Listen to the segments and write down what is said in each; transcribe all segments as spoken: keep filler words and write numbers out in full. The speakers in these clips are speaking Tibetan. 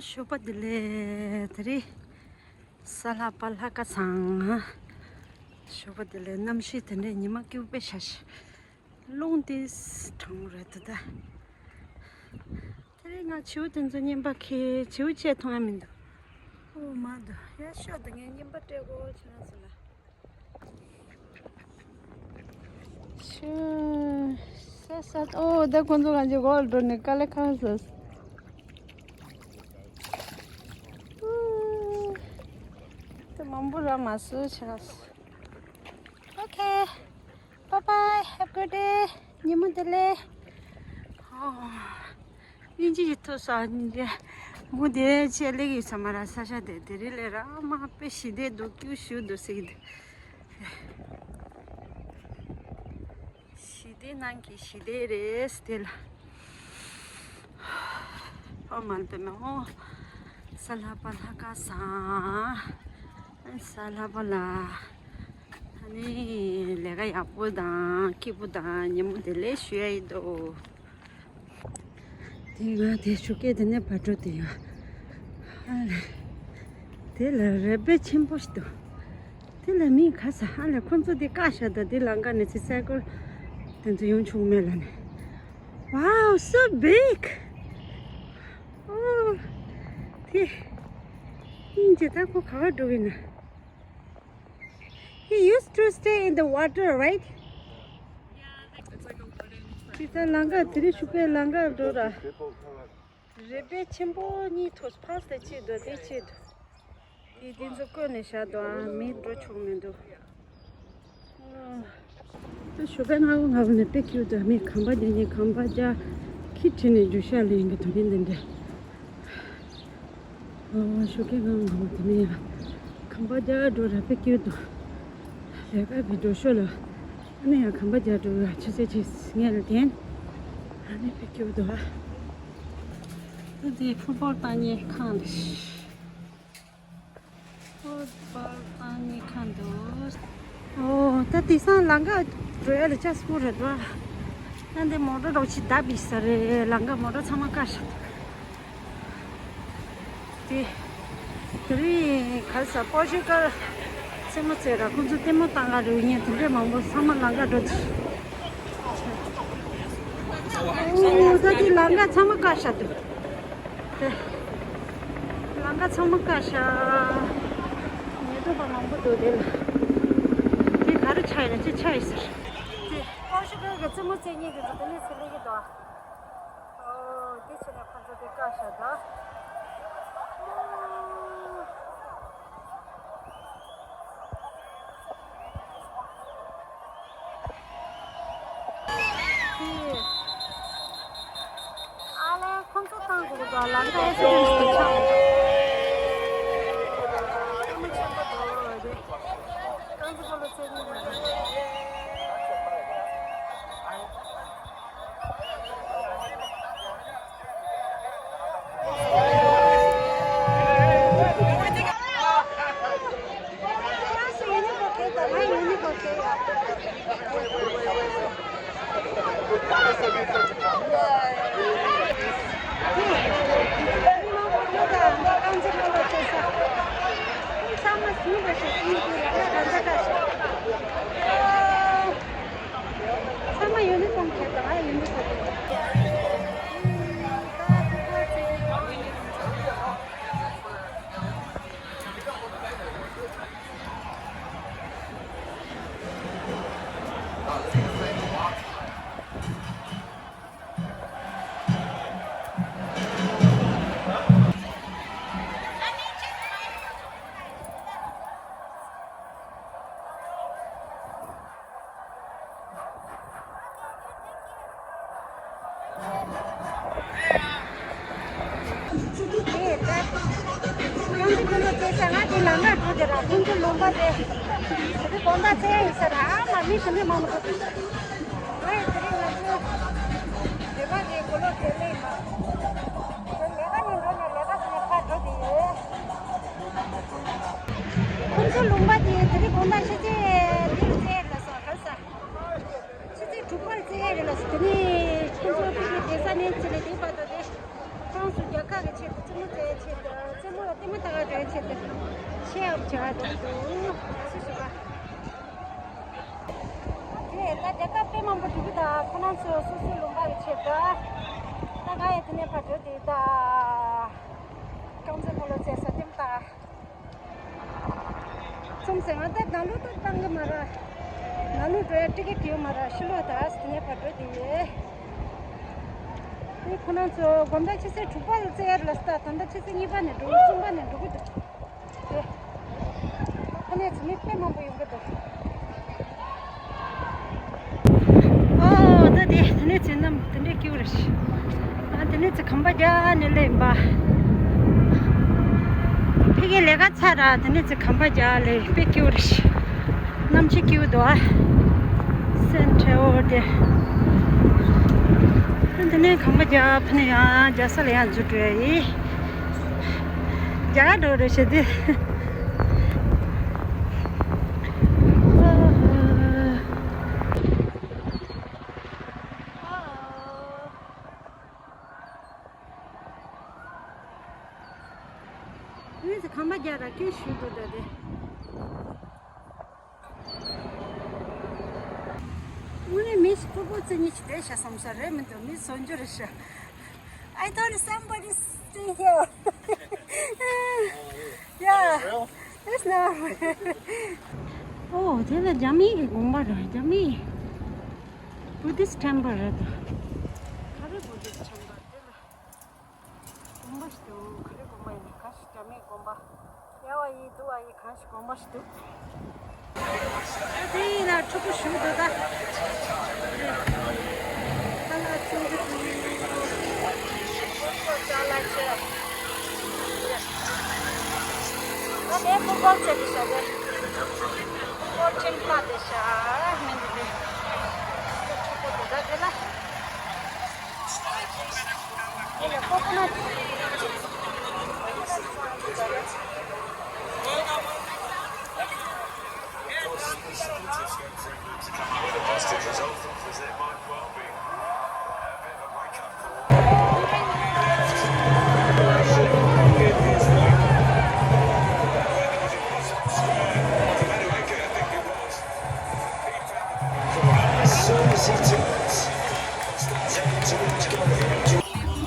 ཞོགས་པ་བདེ་ལེགས། དེ་རིང་ས་ལྷག་པ་ལྷ་ཁ་སང་། ཞོགས་པ་བདེ་ལེགས། གནམ་གཤིས་དེ་འདྲའི་ཉི་མ་སྐྱིད་པོ་དཔེ་ཤར་ཤག་རླུང་དེ་གྲང་མོ་རེད་འདུག་ད། དེ་རིང་ང་བྱིའུ་དེ་ཚོ་རྔན་པ་ཁྱེར། བྱིའུ་ཆས་མཐོང་ཡ་མི་འདུག་ཨོ་མ་འདུག་ཡ་ཤོག་ད་ངས་རྔན་པ་སྤྲད་དགོས་བྱས་ན་ཟེར་ལ། ཤུ། ས་ས། ཨོ་ད་ཁོང་ཚོ་གང་ཅི་གོ་ལ་འགྲོ་ནས་དཀའ་ལས་ཁག་ཟ། ཨུ། ད་མང་པོ་རག་མ་སོང་ཆ། Okay. Bye bye. Have a good day. ཉིན་མོ་བདེ་ལེགས། ཨོ། དབྱིན་ཇི་ཞིག་ཐོས་སོང་། དབྱིན་ཇི། མུ་དེ་ཆེ་ལེགས་ཡོད་ས་མ་ར། ས་ཆ་དེ་དེ་རིང་ལས་ར་མ་དཔེ་ཞི་བདེ་འདུག་སྐྱིད་ཤོས་འདུག་ཟེར་གྱི་འདུག་ཞི་བདེ་ནང་གི་ཞི་བདེ་རེད་དེ་ལ། ཨོ་མ་འདོད་མེད། ཨོ། ས་ལྷག་པ་ལྷ་ཁ་སང་། ས་ལྷག་པ་ལ། ཨ་ནི་ལས་ཀ་ཡག་པོ་དང་སྐྱིད་པོ་དང་ཉིན་མོ་བདེ་ལེགས་ཞུ་ཡ་ཡིན་དོ། དེ་ང་དེ་ཞོགས་ཀས་དེ་ནས་བར་འགྲོ་དེ་ཡོད། ཨ་ལས། དེ་ལ་རི་སྦལ་ཆེན་པོ་ཞིག་འདུག་དེ་ལ་མི་ག་ས། ཨ་ལས་ཁོ་ཚོ་དེ་བཀག་བཞག་ད། དེ་ལམ་ཁ་ནས་ཚེ་སའི་ཀོལ་དེ་ཚོ་ཡོང་ཆོག་མེད་ལ་ནས། Wow, so big! Oh, དེ། ཨིན་ཇི་ད་ཁོ་ག་བར་འགྲོ་གི་ན། He used to stay in the water, right? དེ་ད་ལམ་ཁ་དེ་རིང་ཞོགས་པའི་ལམ་ཁ་འགྲོ་ར། རི་སྦལ་ཆེན་པོ་གཉིས་ཐོག་ཕར་ལ་ཆེ་འདུག་དེ་ཆེ་འདུག་དེ་དེ་ཚོ་བཀོད་ནས་བཞག་འདུག་ཨ། མི་འགྲོ་ཆོག་མི་འདུག་ད་ཞོགས་པའི་སྔ་པོ་སྔ་པོ་ནས་དཔེ་སྐྱིད་འདུག་མི་གམ་པ་རྒྱག་མཁན་གམ་པ་རྒྱག་ཁྱི་ཁྲིད་ནས་རྒྱུག་ཤར་ལེན་གྱི་དོ་རིན་འདི་འདྲ། ཨོ། ཞོགས་ཀས་སྔ་པོ་སྔ་པོ་དེ་ནས་ཡང་གམ་པ་རྒྱག་འགྲོ་ར་དཔེ་སྐྱིད་འདུག་ལས་ཀ་གི་འགྲོ་ཤོག་ལ། ཨ་ནི་ཡང་གམ་པ་རྒྱག་འགྲོ་ར་ཆུ་ཚོད་གཅིག་ལྔ་ལ་བརྟན། ཨ་ནི་དཔེ་སྐྱིད་འདུག་ཨ། ད་དེ་ཕུཊ་བོལ་བཏང་མཁན་ཁང་རེད། ཕུཊ་བོལ་བཏང་མཁན་ཁང་འདུག་ཨོ། ད་དེང་སང་ལམ་ཁ་འགྲོ་ཡ་ལ་ཅག་སྐོར་རེད་འདུག་ཨ། ད་འདི་མོ་ཊ་རོགས་ཅིག་བརྡབས་པའི་ས་རེད། ལམ་ཁ་མོ་ཊ་ཚང་མ་བཀག་ཤག་དེ། དེ་རིང་ག་ས་པོར་ཅུ་གལ་རྩེད་མོ་རྩེ་ར་ཁོང་ཚོ་ལྟད་མོ་བཏང་ག་རེ་ཡིན། དེ་འདྲས་མང་པོ་ཚང་མ་ལམ་ཁ་འགྲོ་ཅི། ཨོ། ད་དེ་ལམ་ཁ་ཚང་མ་བཀག་ཤག་འདུག་དེ། ལམ་ཁ་ཚང་མ་བཀག་ཤག་ཉེན་རྟོག་པ་མང་པོ་འདུག་དེ་ལ། དེ་ག་རེ་ཆགས་ཡིན་ན་ཅི་ཆགས་ཡིན་ཟེར། དེ་པོར་ཅུ་གལ་གྱི་རྩེད་མོ་རྩེ་མཁན་དེ་ཚོ་དེ་ནས་ཚུར་སླེབས་ཀྱི་འདུག་ཨོ། དེ་བྱས་ན་ཁོ་ཚོ་དེ་བཀག་ཤག་ད། ཨ་ལས། ཁོང་ཚོ་བཏང་དགོས་འདུག་ལམ་ཁ་ཨེ་སི་ཌེན་ཊི་ཆགས་འདུག་ཆེན་པོ་འདུག་རྐང་རྩེད་སྤོ་ལོ་རྩེ་མཁན་རེད། ཚང་མ་ཡུ་ནི་ཧྥོམ་གྱོན་དང་ཨ། ཡུ་ནི་ཧྥོམ། ཁོང་ཚོ་ལུང་པ་དེ། དེ་དགོང་དག་བཙལ་ཡིན་ས་ར། ཨ་མ་མི་དེ་འདྲ་མང་པོ་འདུག་ཨོའི་དེ་རིང་ང་ཚོ་སྡེ་པ་དེ་གོ་ལོག་དེ་ལས་མ། དེ་ལས་ཀ་ནས་འགྲོ་ནས་ལས་ཀ་ཚང་མ་ཕར་འགྲོ་དེ་ཡོད། ཁོང་ཚོ་ལུང་པ་དེ་དེ་རིང་དགོང་དག་ཕྱི་ཚེས་དེ་རུ་བཙལ་ཡ་རེད་ལ་སོང་ག་ས། ཕྱི་ཚེས་དྲུག་པར་བཙལ་ཡ་རེད་ལ་སོང་། དེ་ནས་ཁོང་ཚོ་ཕ་གི་བསྡད་ས་ནས་ཕྱི་ལ་དེ་བར་དུ་དེ་ཁོང་ཚོ་རྒྱལ་ཁབ་ཀྱི་ཆེད་དུ་རྩེད་མོ་རྩེ་ཡ་ཆེད་ ལྟད་མོ་ལྟ་ག་འགྲོ་ཡའི་ཆེད་དུ་ཆེད་ཡོད་བྱ་བ་འགྲོ་གི་འདུག་ཨ་སུ་ཞུ་བ། དེ་ད་རྒྱལ་ཁབ་དཔེ་མང་པོ་འགྲོ་གི་འདུག་ཁོ་རང་ཚོ་སོ་སོའི་ལུང་པ་གི་ཆེད་དུ། ད་ང་ཡང་དེ་ནས་ཕར་འགྲོ་དེ་ད། རྐང་རྩེད་སྤོ་ལོ་རྩེ་ས་ལྟད་མོ་ལྟ། ཚུམ་ཟེར་ང་ད་ནང་ལོགས་ཏུ་བཏང་གི་མ་ར། ནང་ལོགས་འགྲོ་ཡ་ཊི་ཀེ་ཊི་ཡོད་མ་ར། ཕྱི་ལོགས་ད་དེ་ནས་ཕར་འགྲོ་དེ་ཡོད། ཨེ་ཁོ་རང་ཚོ་དགོང་དག་ཆུ་ཚོད་དྲུག་པ་ལ་རྩེ་ཡ་ལ་སྟ། ད་ལྟ་ཆུ་ཚོད་གཉིས་པ་ནས་འགྲོ་གི་གསུམ་པ་ནས་འགྲོ་གི་འདུག་དེ། ཁ་ནས་ཚོ་མི་དཔེ་མང་པོ་ཡོང་གི་འདུག་ཨོ་ད་དེ་དེ་ནས་ཚོ་རྣམས་དེ་འདྲས་སྐྱིད་པོ་རེད། ཨ་དེ་ནས་ཚོ་གམ་པ་རྒྱག་ནས་སླེབས་ཡིན་པ། ཕ་གིའི་ལས་ཀ་ཚར་ར་དེ་ནས་ཚོ་གམ་པ་རྒྱག་ལས་དཔེ་སྐྱིད་པོ་རེད། གནམ་གཤིས་སྐྱིད་པོ་འདུག་ཨ། སེམས་ཁྲལ་འོ་དེ། དེ་ནས་གམ་པ་རྒྱག་ཕ་ནས་ཡང་རྒྱག་ས་ལ་ཡང་འཛུལ་འགྲོ་ཡ་ཡིན། རྒྱ་གར་འགྲོ་རེད་ཞེས་དེ། ངས་ཁམས་པ་རྒྱག་ར་སྐད་ཞུ་འདུག་ད་དེ། དངོས་གནས་མི་ཞིག་ཀོ་ཀོ་རྩེ་གཉིས་ཀྱི་བསྡད་བཞག་བསམ་ས་རེད་མི་འདུག་མི་བཟོ་རྒྱུ་རེད་ཤག I thought somebody stay here. Yeah. It's not real. ཨོ་དེ་ལ་རྒྱ་མིའི་གི་དགོན་པ་རེད། རྒྱ་མིའི་Buddhist temple རེད་ད། ག་རེ་Buddhist temple དེ་ལ། དགོན་པ་ཞིག་འདུག་ག་རེ་དགོན་པ་ཡིན་ན། གང་ཞིག་རྒྱ་མིའི་དགོན་པ། དབྱར་བ་ཡིན་དུས་བ་ཡིན། གང་ཞིག་དགོན་པ་ཞིག་འདུག་ཨ་དེ་ཡིན་ན་ཕྲུ་གུ་ཞུགས་འདུག་ད། ཨ་ལ་ཆུང་ཆུང་ཆུང་ཆུང་ཅག་ལ་ཆེ། ཨ་དེ་ཕུ་བོ་ཆེ་དེ་ཤ་དེ། ཕུ་བོ་ཆེན་པ་དེ་ཤ་མིན་དེ། ཕྲུ་གུ་འདུག་ད་དེ་ལ།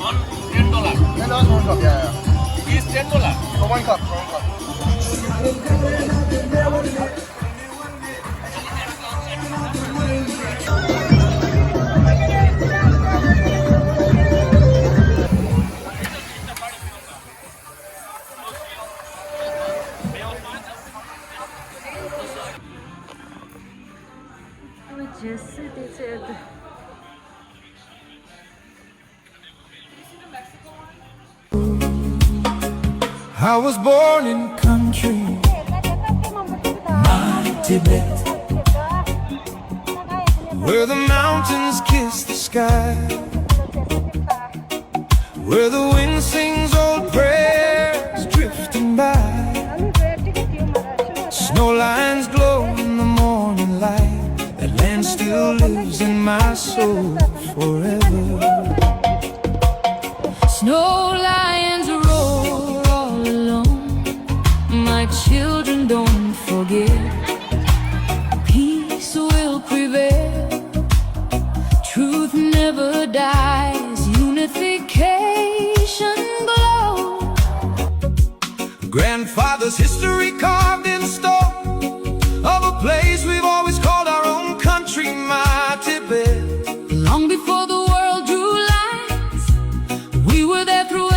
One ten dollar. Ten dollars one cup, yeah, yeah. This ten dollar. For one cup, for one cup. I was born in country, my Tibet, where the mountains kiss the sky, where the wind sings old prayers drifting by. Snow lines glow in the morning light. That land still lives in my soul forever. Snow lions roar all alone. My children, don't forget. Peace will prevail. Truth never dies. Unification glows. Grandfather's history carved in stone of a place we've always called our own country, my Tibet. Long before the world drew lines, we were there through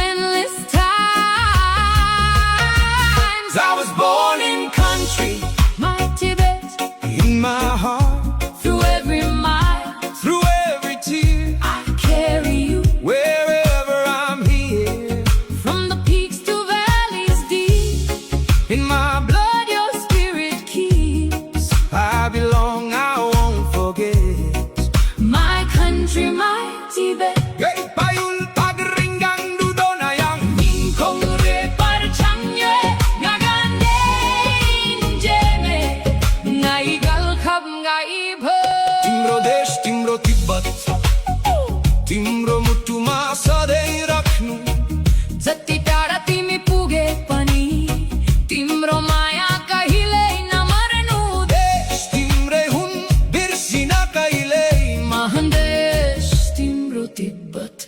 But